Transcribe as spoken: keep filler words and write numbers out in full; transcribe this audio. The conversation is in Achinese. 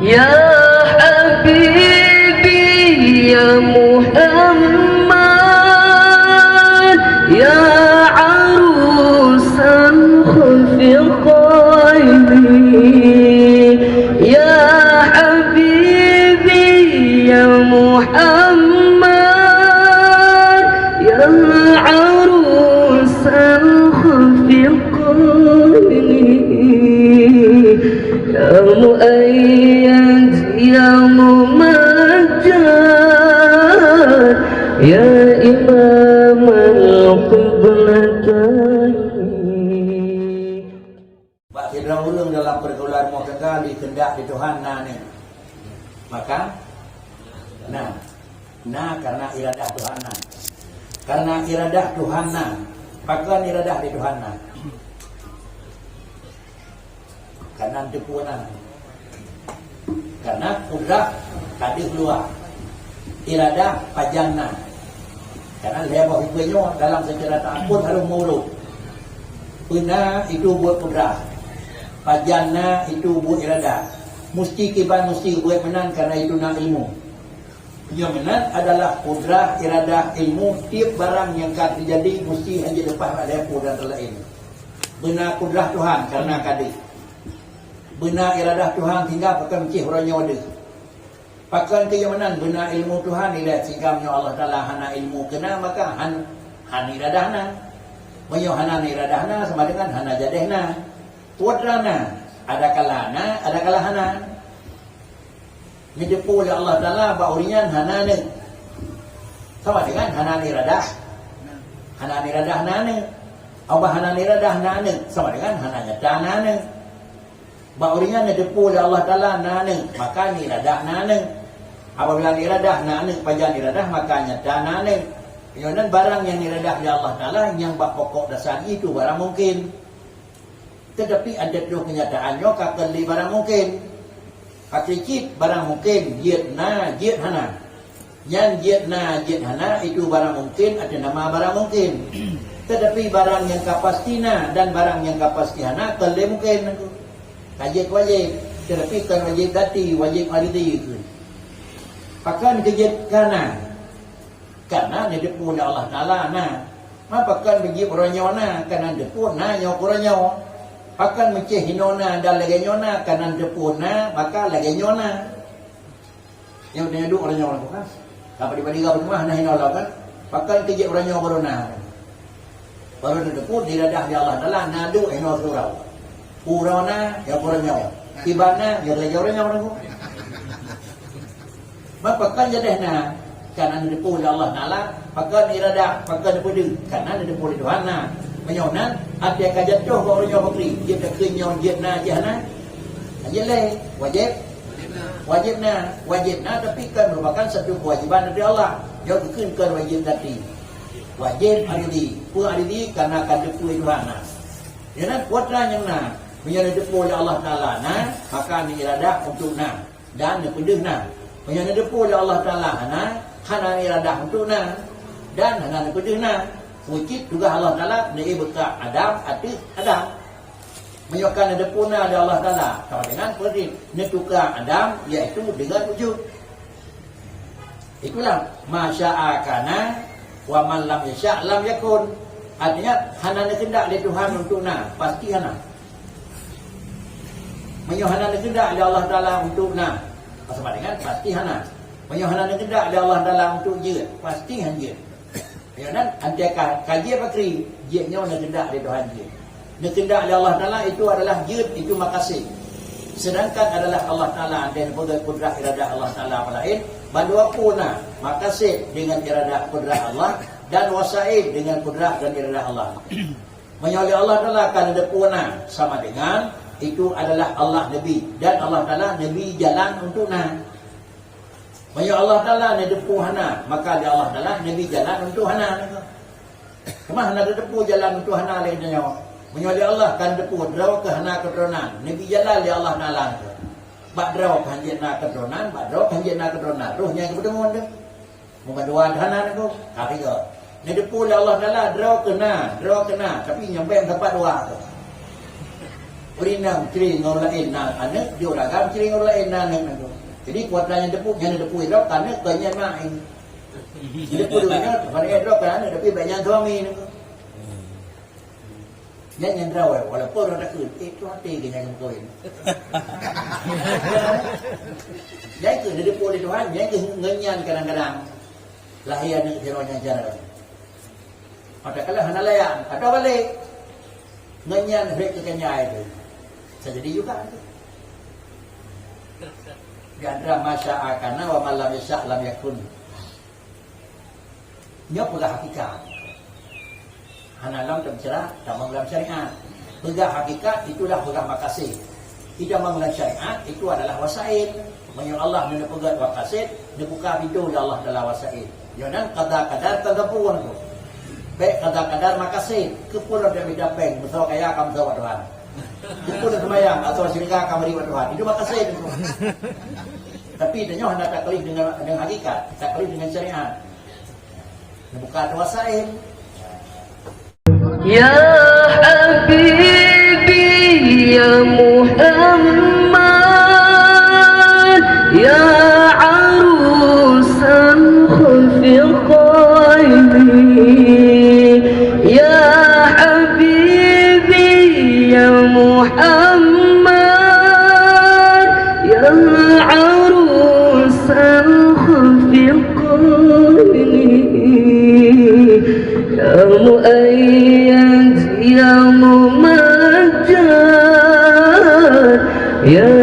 يا حبيبي يا محمد، يا عروس الخفقين، يا حبيبي يا محمد، يا عروس الخفقين. يا مؤيد يا ممجد يا إمام القبلتين. Bak sidroe ureuëng dalam pergaulan rumoh tangga dikeundak di Tuhan na nyan. Maka na, na karena iradah Tuhan na. Karena iradah Tuhan na, pakon iradah di Tuhan na. Kanan teupeu na. Karena kudrah ka deuh luwa. Iradah pajan na. Karena lhée boh ipeue nyoe dalam secara ta'abbud harôh meurôh. Peue na itu buet kudrah. Pajan na itu buet iradah. Musti kiban musti buet meunan karena itu na ilmu. Nyang meunan adalah kudrah, iradah, ilmu, tieb barang nyang ka teujadi musti hana leupah bak lhée peue dan laén. Beuna kudrah Tuhan karena ka deuh. Beuna iradah Tuhan sehingga pakon cit uroe nyoe deuh. Pakon keu nyang meunan beuna ilmu Tuhan ilée sehingga meunyoe Allah Taala hana ilmu keu na maka han, hana iradah na. Meunyoe hana iradah na sama dengan hana jadeh na. Putra na, ada kala na, ada kala hana. Neuteupeue lé Allah Taala bak ureuëng nyan hana neu. Sama dengan hana iradah. Hana iradah na neu. Abah hana iradah na neu. Sama dengan hana nyata na neu. Bak ureuëng nyan neuteupeue lé Allah Taala na neu, maka iradah na neu. Apabila iradah na neu, pajan iradah maka nyata na neu. Nyoe nan barang nyang iradah lé Allah Taala nyang bak pokok dasar jih itu barang mungkin. Teutapi ada troh keunyataan nyoe ka keu lé barang mungkin. Até cit barang mungkin jeuet na, jeuet hana. Nyan jeuet na, jeuet hana itu barang mungkin atau nama barang mungkin. Teutapi barang nyang ka pasti na dan barang nyang ka pasti hana keu lé mungkin. Ka jeuet wajéb, teutapi kon wajéb dati, wajéb aridi keu. Pakon keu jeuet ka na? Karena neuteupeue lé Allah Taala na. Ma pakon beujeuet uroe nyoe na, karena neuteupeue na nyoe keu uroe nyoe. Pakon meucéh hinoe na dan lagée nyoe na, karena neuteupeue na, maka lagée nyoe na. Nyang teunyaduk uroe nyoe na, bukan? Ka badi-badi ka beuteumaih na hinoe lom kan? Pakon keu jeuet uroe nyoe baru na. Baru neuteupeue iradah di Allah Taala na duek hinoe siuroe. Uroe na, ya uroe nyoe. Kiban na, ya lagée uroe nyoe na. Maka pakon jadeh na, karena neuteupeue lé Allah Taala, pakon iradah, pakon neupeudeuh, karena neuteupeue lé Tuhan na. Meunyoe na, até ka jatuh bak ureuëng nyoe pakri, jeuet takheun nyoe jeuet na, jeuet hana. Jeuet lé, wajéb. Wajéb na, wajéb na, tapi kan merupakan satu kewajiban dari Allah. Jawab keu kheun kon wajéb dati. Wajéb aridi. Peue aridi? Karena ka teupeue Tuhan na. Nyan putra nyang na, meunyoe neuteupeue lé Allah Taala na, maka neuiradah untuk na. Dan neupeudeuh na. Meunyoe neuteupeue lé Allah Taala hana, hana neuiradah untuk na, dan hana neupeudeuh na. Peue cit tugaih Allah Taala neuék beuka Adam ateueh Adam. Meunyoe ka neuteupeue na lé Allah Taala, sama dengan peureuti neutuka Adam, yaitu dengan wujud. Itulah, ma syaa kana, wa ma lam yasya lam yakun. Artinya, hana neukeundak lé Tuhan untuk na, pasti hana. Meunyoe hana neukeundak lé Allah Taala untuk na, sama dengan pasti hana. Meunyoe hana neukeundak lé Allah Taala untuk jeuet, pasti han jeuet. Nyoe nan, anté ka, ka jeuet pakri, jeuet nyoe neukeundak lé Tuhan jeuet. Neukeundak lé Allah Taala itu adalah jeuet, itu makasih. Sedangkan adalah Allah Taala anté neupeugah kudrah iradah Allah Taala apa laén, bandua peue na, makasih dengan iradah kudrah Allah dan wasail dengan kudrah dan iradah Allah. Meunyoe lé Allah Taala ka neuteupeue na, sama dengan itu adalah Allah neubi dan Allah Taala neubi jalan untuk na. Meunyoe Allah Taala neuteupeue hana, maka lé Allah Taala neubi jalan untuk hana. Teuma hana teuteupeue jalan untuk hana lé nyoe. Meunyoe lé Allah ka neuteupeue droe keuh hana keuturonan, neubi jalan lé Allah Taala. Bak droe keuh hanjeuet na keuturonan, bak droe keuh hanjeuet na keuturonan. Roh nyang geupeuteumon teuh. Meubandua hana nanggroe, ka tiga. Neuteupeue lé Allah Taala droe keuh na, droe keuh na, tapi nyang bèk meusapat dua tu. Bri nam cre ngon laén na aneuk, jok ragam cre ngon laén na aneuk nyan. Jadi kuasa nyang teupeue, nyang teupeue droe ka aneuk, kon nyan na aneuk. Jadi peue droe nyan, padahai droe ka aneuk, tapi bèk nyan suami nyan. Nyan nyang droe, walaupun ureueng takheun, eh, tu até keuh nyang geumeukawen. Nyan keuh neuteupeue lé Tuhan, nyan keuh ngon nyan kadang-kadang lahé aneuk sidroe nyang cara. Mata kalah hana layan, atau balek. Ngon nyan hek keu keunyai tu. Bisa jadi juga tu. Di antara masya akana wa man lam yasya lam yakun. Nyoe peugah hakikat. Hana lom teubicara tamong lam syariat. Peugah hakikat itulah peugah makasih. Itamong lam syariat itu adalah wasail. Meunyoe Allah neupeugah makasih, neubuka pintoe lé Allah Taala wasail. Nyoe nan qada qadar teugabueng tu. Bèk qada qadar makasih, keupeue lom mita péng, meusawa kaya ka meusawa Tuhan. Keupeue lom seumayang, atau syurga ka meuridha Tuhan. Itu makasih tu. Tapi tanyoe hana taklif dengan, dengan hakikat, taklif dengan syariat. Buka dua sain. يا حبيبي يا محمد، يا عروس الخفقين، يا حبيبي يا محمد، يا عروس الخفقين، يا مؤيد يا ممجد، يا